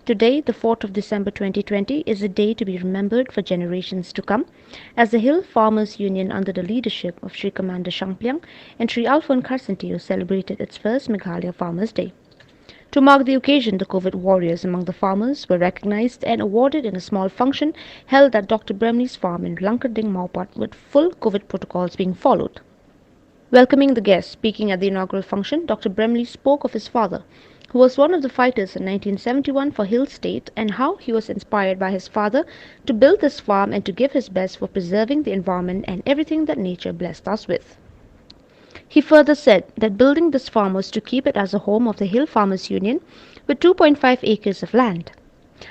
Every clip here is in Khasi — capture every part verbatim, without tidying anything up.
Today, the fourth of December twenty twenty, is a day to be remembered for generations to come, as the Hill Farmers Union, under the leadership of Shri Commander Shangpliang and Shri Alphonse Kharsyntiew, celebrated its first Meghalaya Farmers' Day. To mark the occasion, the COVID warriors among the farmers were recognized and awarded in a small function held at Doctor Bremley's farm in Langkarding, Mawpat, with full COVID protocols being followed. Welcoming the guests, speaking at the inaugural function, Doctor Bremley spoke of his father, who was one of the fighters in nineteen seventy-one for Hill State, and how he was inspired by his father to build this farm and to give his best for preserving the environment and everything that nature blessed us with. He further said that building this farm was to keep it as a home of the Hill Farmers Union, with two point five acres of land.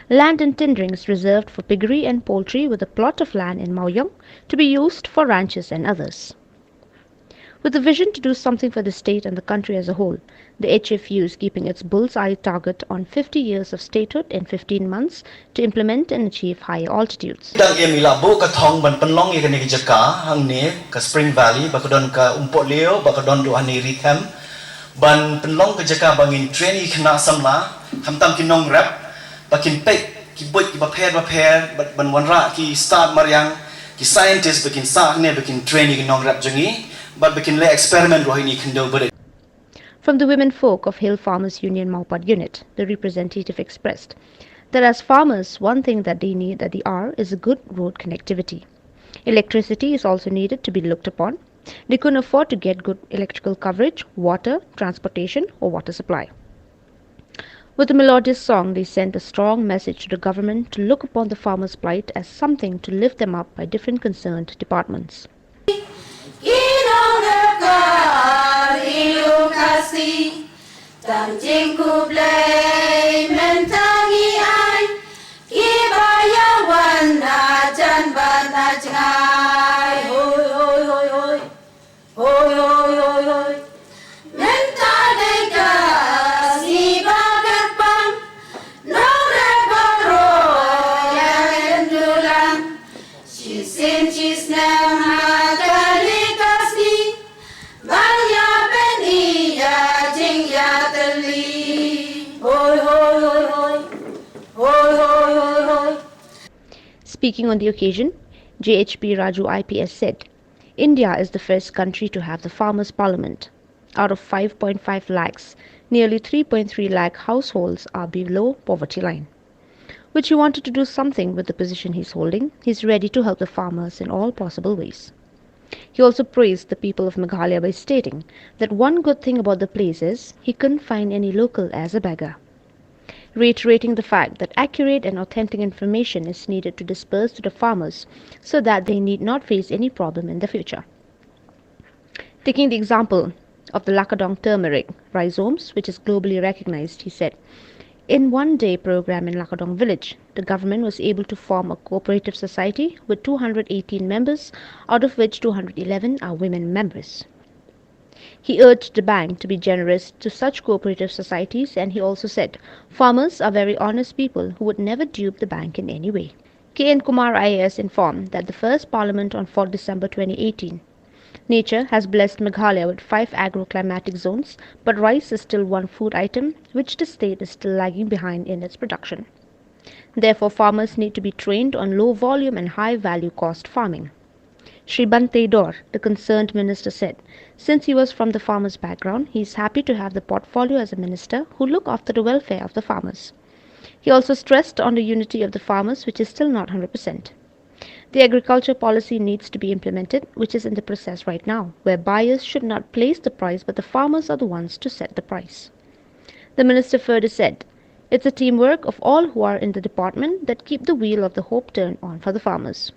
Land in Tynring is reserved for piggery and poultry, with a plot of land in Mawiong to be used for ranches and others. With the vision to do something for the state and the country as a whole, the H F U is keeping its bullseye target on fifty years of statehood in fifteen months to implement and achieve higher altitudes. Dang im ila bu ka thong ban pynlong ïa kane ka jaka hangne ka Spring Valley, ba ka don ka umpohliew, ba ka don duh hangne ri them, ban pynlong ka jaka ba ngin train ïa ki khynnah samla, khamtam ki nongrep, ba kin peit ki buit kiba pher ba pher, ba, ban wanrah ki stad mariang, ki scientist ba kin sah hangne ba kin train ïa ki nongrep jong ngi, bad ba kin leh experiment ruh ha ine i khyndew ba rit. From the women folk of Hill Farmers Union Mawpat Unit, the representative expressed that as farmers, one thing that they need at the hour is a good road connectivity. Electricity is also needed to be looked upon. They couldn't afford to get good electrical coverage, water, transportation, or water supply. With a melodious song, they sent a strong message to the government to look upon the farmers' plight as something to lift them up by different concerned departments. Ki nongrep ka ri Lum Khasi, tang jingkhublei mynta ngi ai, kiba ïa wan na jan bad na jngai. Hoi, hoi, hoi, hoi. Hoi, hoi, hoi, hoi. Mynta dei ka sngi ba kyrpang, nongrep baroh ïa kynduh lang. Shisien shisnem ha kane ka sngi, ban ïa pyni ïa jingïatylli. Hoi, hoi, hoi, hoi. Hoi, hoi, hoi, hoi. Speaking on the occasion, J H P Raju I P S said, India is the first country to have the Farmers' Parliament. Out of five point five lakhs, nearly three point three lakh households are below poverty line. Which he wanted to do something with the position he's holding, he's ready to help the farmers in all possible ways. He also praised the people of Meghalaya by stating that one good thing about the place is he couldn't find any local as a beggar. Reiterating the fact that accurate and authentic information is needed to disperse to the farmers so that they need not face any problem in the future. Taking the example of the Lakadong turmeric rhizomes, which is globally recognized, he said, in one day program in Lakadong village, the government was able to form a cooperative society with two hundred eighteen members, out of which two hundred eleven are women members. He urged the bank to be generous to such cooperative societies, and he also said, farmers are very honest people who would never dupe the bank in any way. K N Kumar I A S informed that the first parliament on fourth December twenty eighteen. Nature has blessed Meghalaya with five agroclimatic zones, but rice is still one food item which the state is still lagging behind in its production. Therefore, farmers need to be trained on low volume and high value cost farming. Shri Bhante Dor, the concerned minister, said, since he was from the farmers' background, he is happy to have the portfolio as a minister who look after the welfare of the farmers. He also stressed on the unity of the farmers, which is still not hundred percent. The agriculture policy needs to be implemented, which is in the process right now, where buyers should not place the price, but the farmers are the ones to set the price. The minister further said, it's a teamwork of all who are in the department that keep the wheel of the hope turned on for the farmers.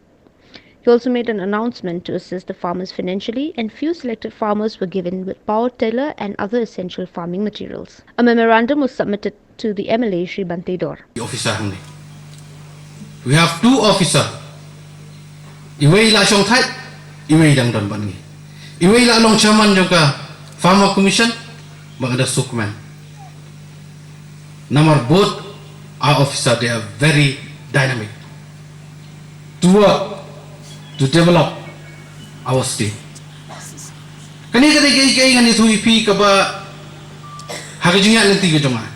He also made an announcement to assist the farmers financially, and few selected farmers were given with power tiller and other essential farming materials. A memorandum was submitted to the M L A Shri Bhante Dor. Officer hangne. We have two officer. Iwei la shong thait, iwei dang don bad ngi. Iwei la long chairman jong ka Farmer Commission, bad ka da Sukman. Namar both our officer, they are very dynamic to work, to develop our state. Kane ka dei kaei kaei ngan ïathuh ïa phi kaba ha ka jingïaid lynti ka jong nga.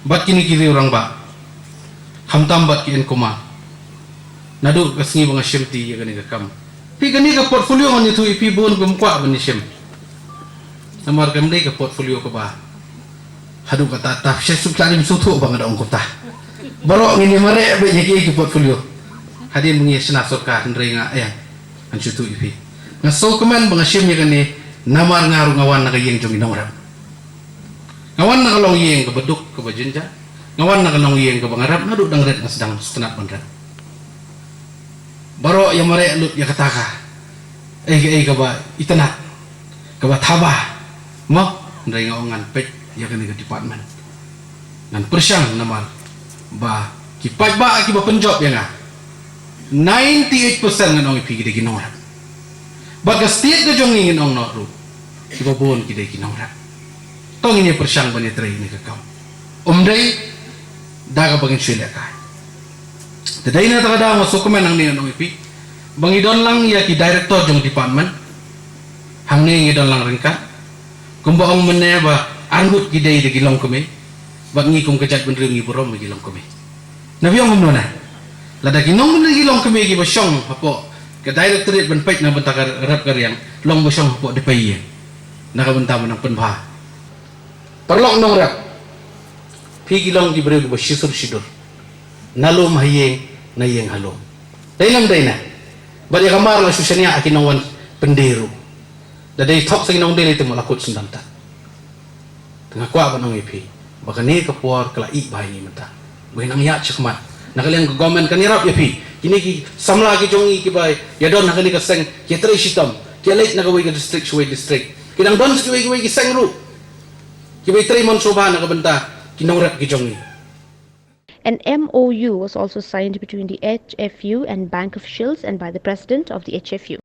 Bad kine ki riew rangbah, khamtam bad ki NCOMA. Naduh ka sngi ba nga shim ti ïa kane ka kam, phi, kane ka portfolio ngan ïathuh ïa phi, bun kum kwah ban shim. Namar kam dei ka portfolio kaba haduh katta, ta sha suk ta rim suk thuh ba nga da ong kumta. Baroh ngin ïa mareh bad ïa ki, ki portfolio. Hadien ba ngi ïa shna sorkar, hynrei nga, eh, ngan shu ïathuh ïa phi. Nga sngewkmen ba nga shim ïa kane, namar nga ruh nga wan na ka ïing jong ki nongrep. Nga wan na ka longïing kaba duk, kaba jynjar. Nga wan na ka longïing kaba nga rep, naduh dang rit nga sdang sngewtynnat ban rep. Baroh ïa mareh lut ïa kata ka, eh, eh, kaba itynnat, kaba thaba. Mo, hynrei nga ong ngan peit ïa kane ka department. Ngan pyrshang namar ba ki paidbah kiba pynjop ïa nga, ninety-eight percent ngan ong ïa phi ki dei ki nongrep. Bad ka state ka jong ngi ngan ong noh ruh, kiba bun ki dei ki nongrep. To ngin ïa pyrshang ban ïa trei ïa kane ka kam. Ym dei da kaba ngin shu lehkai. Te dei na kata ka daw nga sngewkmen hangne ngan ong ïa phi ba ngi don lang ïa ki director jong department. Hangne ngi don lang ryngkat. Kumba ong mynne ba arngut ki dei da ki longkmie. Bad ngi kum ka jaitbynriew ngi burom ïa ki longkmie. Na biang kumno na? Lada ki nong, ki longkmie kiba shong hapoh ka directorate ban peit na ka bynta ka rep ka riang, long ba shong hapoh da pei ïa na ka bynta ban nang pynbha. Paralok nongrep, phi ki long ki briew kiba shisur shidur, na lum ha ïing, na ïing ha lum. Dei ne ym dei na? Bad ïa ka mar la shu shaniah ha ki nongwan pyndie ruh. Da dei thok sa ki nongdie lei te mo la kut syndon ta. Te nga kwah ban ong ïa phi ba kane ka por ka la ih bha ïa ngi mynta. Ba nang ïaid shakhmat na ka liang ka government, kan ïarap ïa phi. Kine ki samla ki jong ngi kiba ïadon ha kane ka seng, ki ïatrei shitom, ki ïaleit na kawei ka district sha kawei district. Ki dang don sha kiwei kiwei ki seng ruh kiba ïatrei mon sngewbha na ka bynta ki nongrep ki jong ngi. An M O U was also signed between the H F U and bank officials and by the president of the H F U.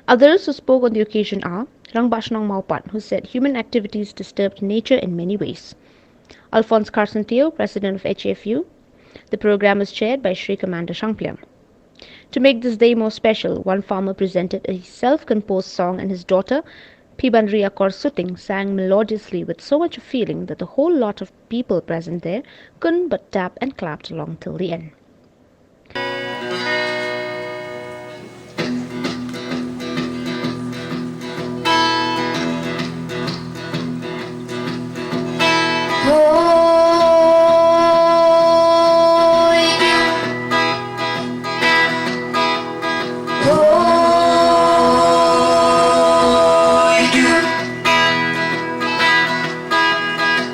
Others who spoke on the occasion are Rangbah Shnong Mawpat, who said human activities disturbed nature in many ways. Alphonse Carson Theo, president of H F U, the program was chaired by Shri Commander Shangpliang. To make this day more special, one farmer presented a self-composed song and his daughter, Phibanri Akor Suting, sang melodiously with so much feeling that the whole lot of people present there couldn't but tap and clapped along till the end.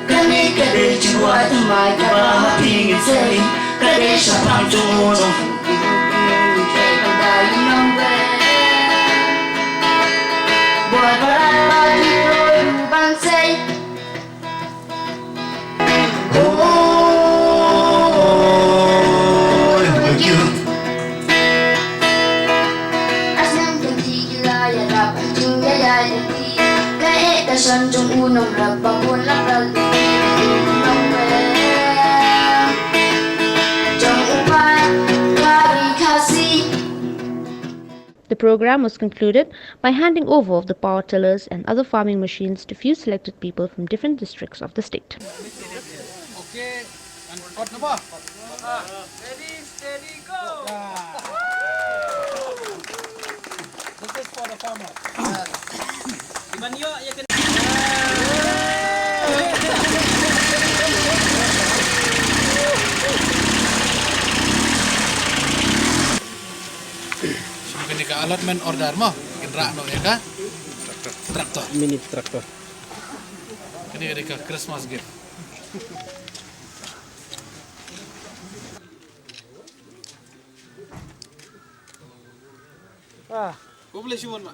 Kane ka dei jingkwah thymmai kaba ma phi ngin sei. Ka dei shaphang jong u nongpynim. The program was concluded by handing over of the power tillers and other farming machines to few selected people from different districts of the state. Okay, and cut number. Ready, steady, go. Yeah. This is for the farmer. Iban yo ya. Shu kane ka allotment order mo, kin rah noh ïa ka tractor. Mini tractor. Kane ka dei ka Christmas gift. Ah. Khublei shibun ma.